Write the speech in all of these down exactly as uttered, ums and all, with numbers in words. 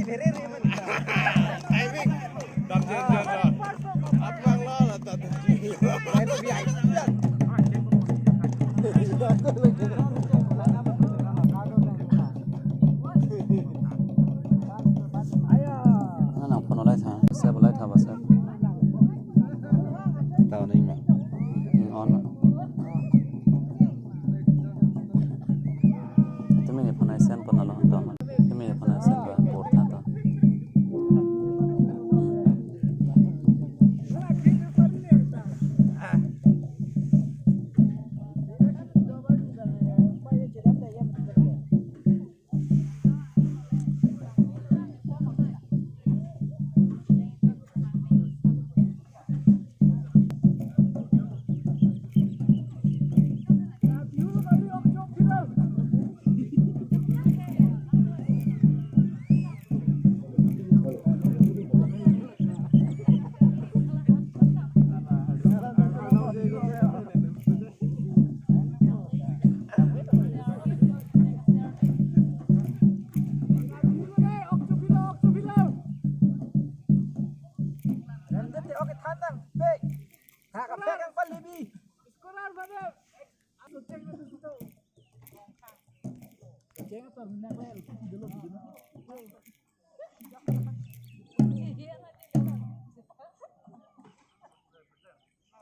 Timing. Dam jen jen lo. Apang lo lo ta tu. Nang phone olai tha, save olai tha ba save. Tao nang ma. Hmm, on. Tumi ne phone send pon lo to. Tumi ne phone send ba por tha to.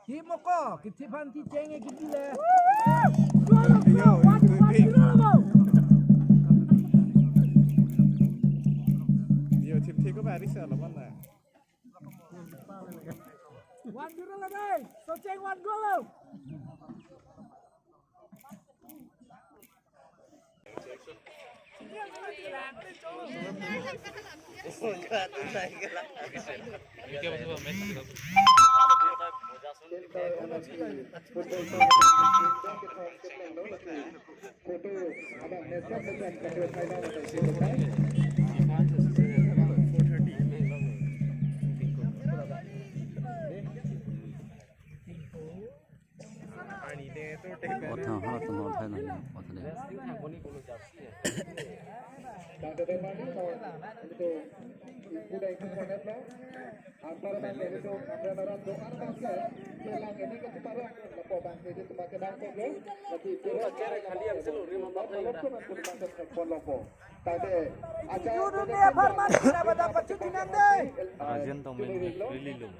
Ki moko, kithi aphan kecheng e kithi le. Yo, thip thip ko baris ala mana? One zero le dei, Socheng one goal lo. Otha, ha, tu mo thai na, otha de. Arjen tong men rili lum.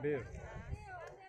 Beer.